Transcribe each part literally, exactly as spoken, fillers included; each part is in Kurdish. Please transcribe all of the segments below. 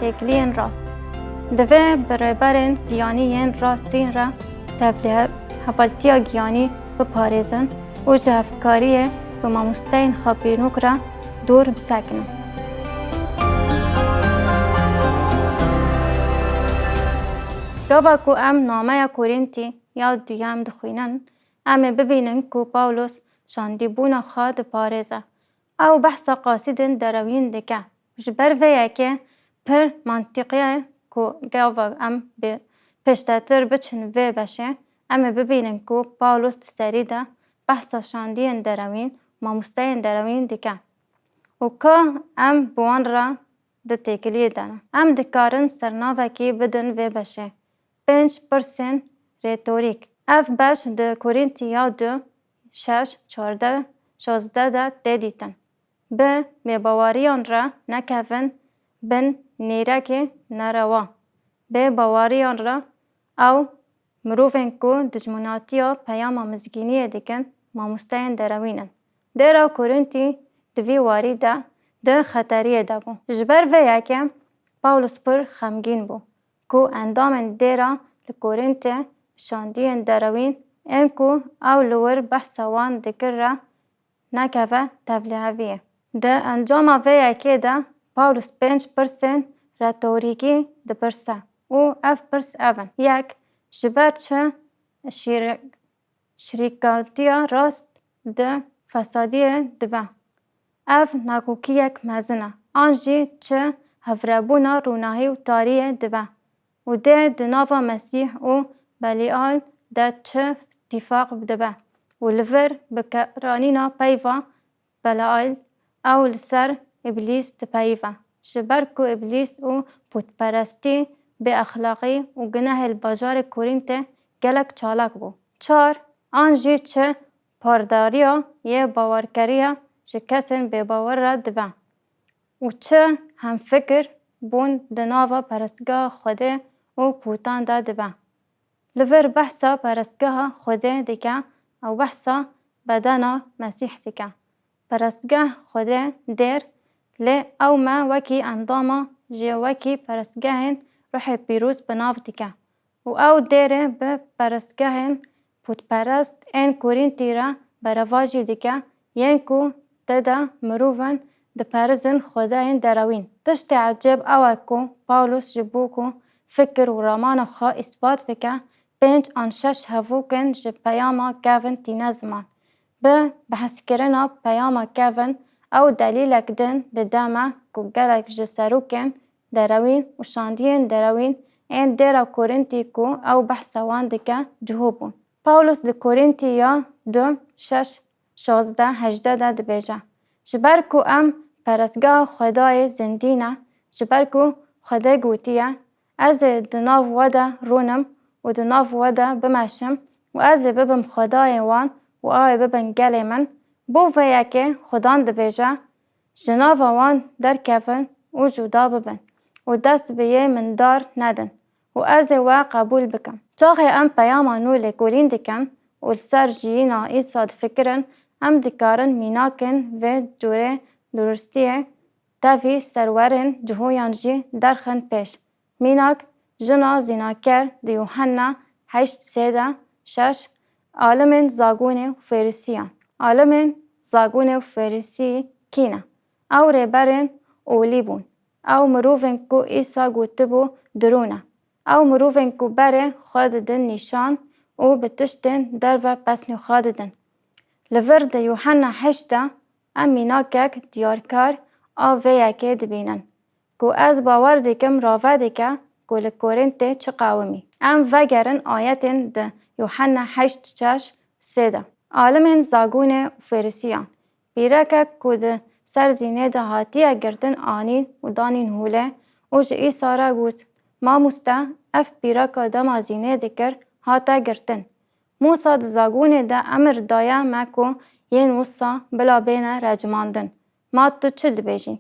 têkiliyên rast. Divê bi rêberên giyanî yên rastîn re tevlî hevaltiya giyanî biparêzin û ji hevkariyê bi mamosteyên xapînok re dûr bisekinin. Gava ku em nameya Korîntî ya duyem dixwînin, em ê bibînin ku Pawlos şandîbûna xwe diparêze. Ew behsa qasîdên derewîn dike. Ji ber vê yekê pir mantîqî ye ku gava em bi pêşdetir biçin vê beşê, em ê bibînin ku Pawlos di serî de behsa şandiyên derewîn, mamosteyên derewîn dike. Û ka em bi wan re di têkiliyê de ne. Em dikarin sernavekî bidin vê beşê. Pênc pirsên retorîk. Ev beş di Korîntî ya du, şeş, çardeh, şazdeh de tê dîtin. Bi bêbaweriyan re nekevin bin nîrekê nerewa. Bêbaweriyan re ew mirovên ku dijminatiya peyama mizgîniyê dikin, mamosteyên derewîn in. Dêra Korîntî di vî warî de di xeteriyê de bû. Ji ber vê yekê Pawlos pir xemgîn bû ku endamên dêra li Korîntê şandiyên derewîn ên ku ew li wir behsa wan dikir re nekeve tevliheviyê. Di encama vê yekê de Pawlos pênc pirsên retorîkî dipirse û ev pirs ev in: Yek, ji ber çi şîr-, şirîkatiya rast di fesadiyê dibe? Ev nakokiyek mezin e. An jî çi hevrebûna ronahî û tariyê dibe û dê di nava Mesîh û Belial de çi tîfaq dibe û li vir bikeranîna peyva Belial ew li ser Îblîs dipeyive. Ji ber ku Îblîs û pûtperestî, bêexlaqî û gunehê li bajarê Korîntê gelek çalak bû. Çar, an jî çi pardariya yê bawerkeriya ji kesên bêbawer re dibe û çi hemfikir bûn di nava perestgeha Xwedê û pûtan de dibe. Li vir behsa perestgeha Xwedê dike û behsa bedena Mesîh dike. Perestgeh Xwedê dêr, lê ew me wekî endama ji wekî perestgehên Ruhê Pîroz bi nav dike û ew dêrê bi perestgehên pûtperest ên Korîntî re berevajî dike, yên ku tê de mirovên diperizin xwedayên derewîn. Tiştê ecêb ew e ku Pawlos ji bo ku fikir û ramana xwe îspat bike, pênc an şeş hevokên ji peyama kevin tîne ziman. Bi behskirina peyama kevin, ew delîlek din dide me ku gelek ji serokên derewîn û şandiyên derewîn ên dêra Korîntî ku ew behsa wan dike, ciho bûn. Pawlos di Korîntî ya du, şeş, şazdeh, hejdeh de dibêje: Ji ber ku em perestgeha Xwedayê zindî ne, ji ber ku Xwedê gotiye, Ez ê di nav we de rûnim û di nav we de bimeşim û ez ê bibim Xwedayê wan û ew ê bibin gelê min. Bo vê yekê Xudan dibêje, Ji nava wan derkevin û cuda bibin û dest bi yê min dar nedin û ez ê we qebûl bikim. Çaxê em peyama nû lêkolîn dikin û li ser jiyîna Îsa difikirin, em dikarin mînakên vê curê durustiyê tevî serwerên cihoyan jî derxin pêş. Mînak, jina zînaker di Yuhanna heşt sê de, şeş, alimên zagonê û Fêrisiyan. Alimên zagonê û Fêrisî kî ne? Ew rêberên olî bûn. Ew mirovên ku Îsa gotibû dirû ne. Ew mirovên ku berê xwe didin nîşan û bi tiştên derve pesnê xwe didin. Li vir di Yuhanna heşt de em mînakek diyarkar a vê yekê dibînin, ku ez bawer dikim rave dike ku li Korîntê çi qewimî. Em vegerin ayetên di Yuhanna heşt şeş sê de. Alimên zagonê û Fêrisiyan. Pîrekek ku di ser zînê de hatiye girtin anîn û danîn holê û ji Îsa re got, Mamoste, ev pîreka dema zînê dikir hate girtin. Mûsa di zagonê de emir daye me ku yên wisa bila bêne recmandin. Ma tu çi dibêjî?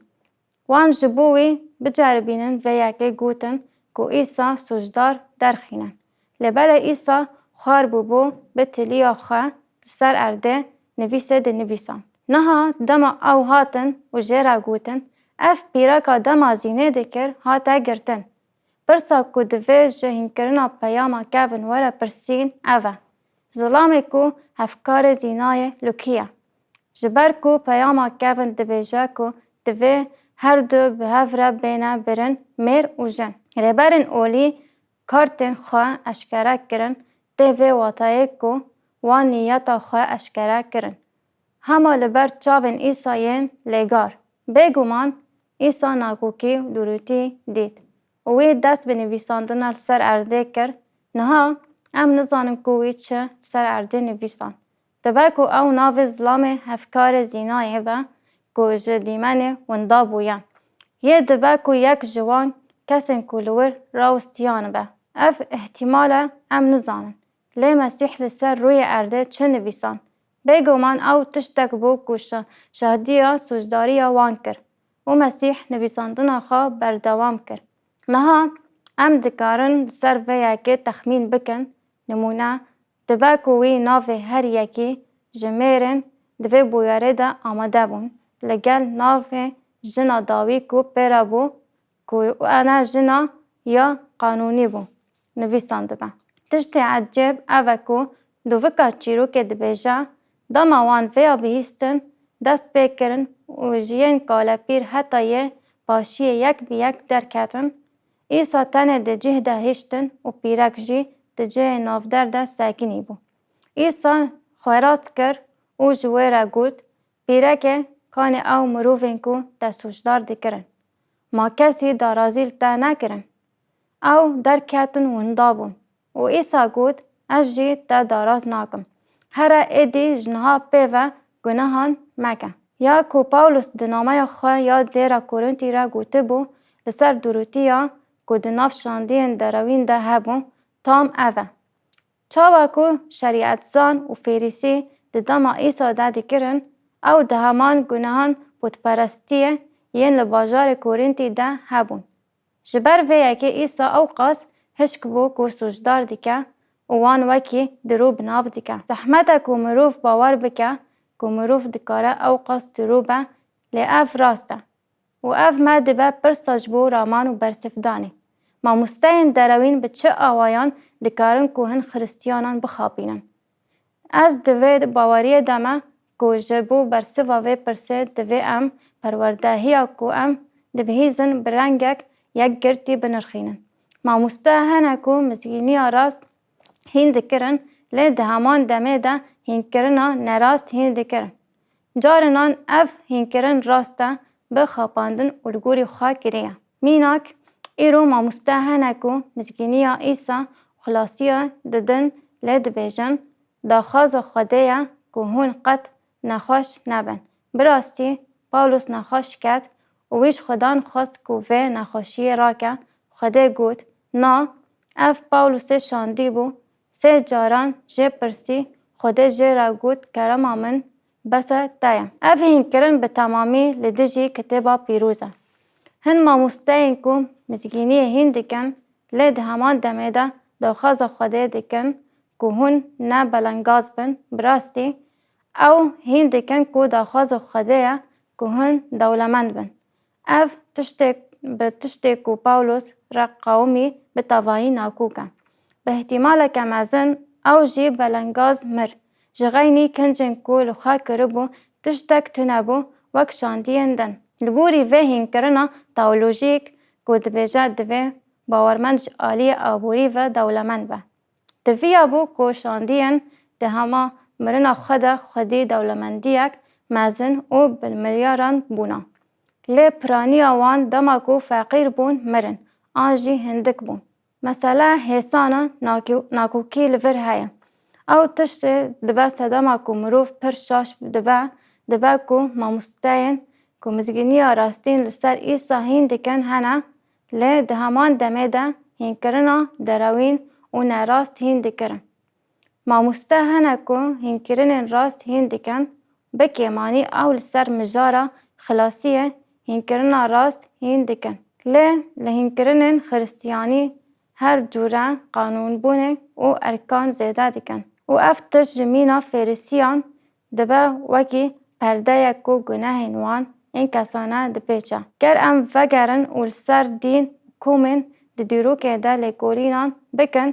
Wan ji bo wî biceribînin vê yekê gotin ku Îsa sûcdar derxînin. Lê belê Îsa xwar bûbû bi tiliya xwe li ser erdê nivîsê dinivîsand. Niha dema ew hatin û jê re gotin, Ev pîreka dema zînê dikir hate girtin. Pirsa ku divê ji hînkirina peyama kevin were pirsîn ev e. Zilamê ku hevkarê zînayê li kî ye? Ji ber ku peyama kevin dibêje ku divê her du bi hev re bêne birin mêr û jin. Rêberên olî kartên xwe eşkere kirin, tê vê wateyê ku wan niyeta xwe eşkere kirin. Hema li ber çavên Îsa yên lêgar. Bêguman Îsa nakokî û dûrûtî dît û wî dest bi nivîsandina li ser erdê kir. Niha em nizanin ku wî çi li ser erdê nivîsand. Dibe ku ew navê zilamê hevkarê zînayê be ku ji dîmenê winda bûye. Yê dibe ku yek ji wan kesên ku li wir rawestiyan be. Ev îhtîmal e, em nizanin. Lê Mesîh li ser rûyê erdê çi nivîsand? Bêguman ew tiştek bû ku şa-, şahdiya sûcdariya wan kir û Mesîh nivîsandina xwe berdewam kir. Niha em dikarin li ser vê yekê texmîn bikin, nimûne, dibe ku wî navê her yekî ji mêrên di vê bûyerê de amade bûn, li gel navê jina dawî ku pê re bû, ku ene jina ya qanûnî bû, nivîsandibe. Tiştê ecêb ev e ku dûvika çîrokê dibêje, dema wan vêya bihîstin, dest pê kirin û ji yên kalepîr heta yê paşiyê yek bi yek derketin. Îsa tenê di cih de hiştin û pîrek jî di cihê navdar de sekinî bû. Îsa xwe rast kir û ji wê re got, Pîreke, kanê ew mirovên ku te sûcdar dikirin, ma kesî darazî li te nekirin? Ew derketin winda bûn û Îsa got, Ez jî te daraz nakim. Here êdî ji niha pê ve gunehan meke. Ya ku Pawlos di nameya xwe ya dêra Korintî re gotibû, li ser dûrûtiya ku di nav şandiyên derewîn de hebû, tam ev e. Çawa ku şerîetzan û fêrîsî di dema Îsa de dikirin, ew di heman gunehan butperestiyê yên li bajarê Korintî de hebûn. Ji ber vê yekê Îsa ewqas hişk bû ku sûcdar dike û wan wekî dirû bi nav dike. Zehmet e ku mirov bawer bike ku mirov dikare ewqas dirû be, lê ev rast e. Û ev me dibe pirsa ji bo raman û bersivdanê. Mamosteyên derewîn bi çi awayan dikarin ku hin xiristiyanan bixapînin? Ez di vê baweriyê de me ku ji bo bersiva vê pirsê divê em perwerdehiya ku em dibihîzin bi rengek yekgirtî binirxînin. Mamoste hene ku mizgîniya rast hîn dikirin, lê di heman demê de hînkirina nerast hîn dikirin. Carinan ev hînkirin rast e, bi xapandin û li gorî xwe kiriye. Mînak, îro mamoste hene ku mizgîniya Îsa û xilasiya didin, lê dibêjin, daxwaza Xwedê ye ku hûn qet nexweş nebin. Bi rastî, Pawlos nexweş ket û wî ji Xudan xwest ku vê nexweşiyê rake. Xwedê got, Na, ev Pawlosê şandî bû, sê caran jê pirsî, Xwedê jê re got, Kerema min bes e te ye. Ev hînkirin bi temamî li dijî Kitêba Pîroz e. Hin mamosteyên ku mizgîniyê hîn dikin, lê di heman demê de daxwaza Xwedê dikin ku hûn ne belengaz bin, bi rastî ew hîn dikin ku daxwaza Xwedê ye ku hûn dewlemend bin. Ev tiştê, bi tiştê ku Pawlos re qewimî, bi tevahî nakok e. Bi îhtîmaleke mezin ew jî belengaz mir. Ji xeynî kincên ku li xwe kiribû tiştek tune bû, wek şandiyên din. Li gorî vê hînkirina teolojîk ku dibêje divê bawermend ji aliyê aborî ve dewlemend be. Di viya bû ku şandiyên di hema mirina xwe de xwedî dewlemendiyek mezin û bi milyaran bûna. Lê piraniya wan dema ku feqîr bûn mirin, an jî hindik bûn. Mesele hêsana nakî-, nakokî li vir heye. Ew tiştê dibe sedema ku mirov pir şaş dibe, dibe ku mamosteyên ku mizgîniya rastîn li ser Îsa hîn dikin hene, lê di heman demê de hînkirina derewîn û nerast hîn dikirin. Mamoste hene ku hînkirinên rast hîn dikin, bi kêmanî ew li ser mijara xilasiyê hînkirina rast hîn dikin. Lê li hînkirinên xiristiyanî her cûre qanûnbûnê û erkan zêde dikin. Û ev tişt ji mîna fêrisiyan dibe wekî perdeyek ku gunehên wan ên kesane dipêçe. Ger em vegerin û li ser dîn û komên di dîrokê de lêkolînan bikin,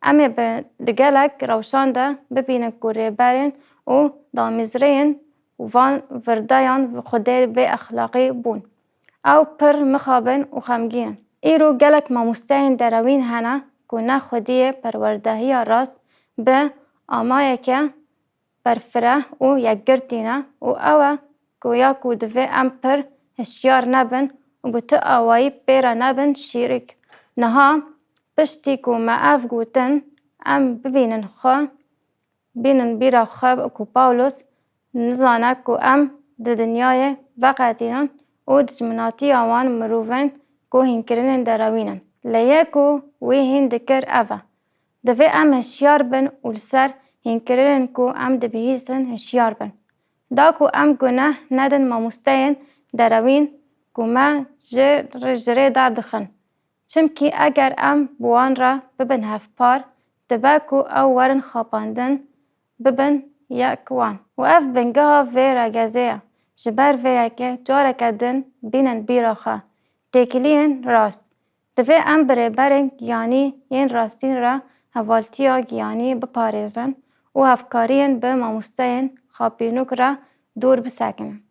em ê bi, di gelek rewşan de bibînin ku rêberên û damîzreyên van virdeyan bi Xwedê bê exlaqî bûn. Ew pir mixabin û xemgîn in. Îro gelek mamosteyên derewîn hene ku ne xwediyê perwerdehiya rast bi amayeke berfireh û yekgirtî ne û ew e ku ya ku divê em pir hişyar nebin û bi tu awayî pê re nebin şirîk. Niha piştî ku me ev gotin, em bibînin xwe, bînin bîra xwe ku Pawlos nizane ku em di dinyayê veqetînin û dijminatiya wan mirovên ku hînkirinên derewîn in. Lê yê ku wî hîn dikir ev e. Divê em hişyar bin û li ser hînkirinên ku em dibihîzin hişyar bin. Da ku em guneh nedin mamosteyên derewîn ku me ji, ji rê derdixin. Çimkî eger em bi wan re bibin hevpar, dibe ku ew werin xapandin, bibin yek wan. Û ev bingeha vê regezê ye. Ji ber vê yekê careke din bînin bîra xwe têkiliyên rast. Divê em bi rêberên giyanî yên rastîn re hevaltiya giyanî biparêzin û hevkariyên bi mamosteyên xapînok re dûr bisekinin.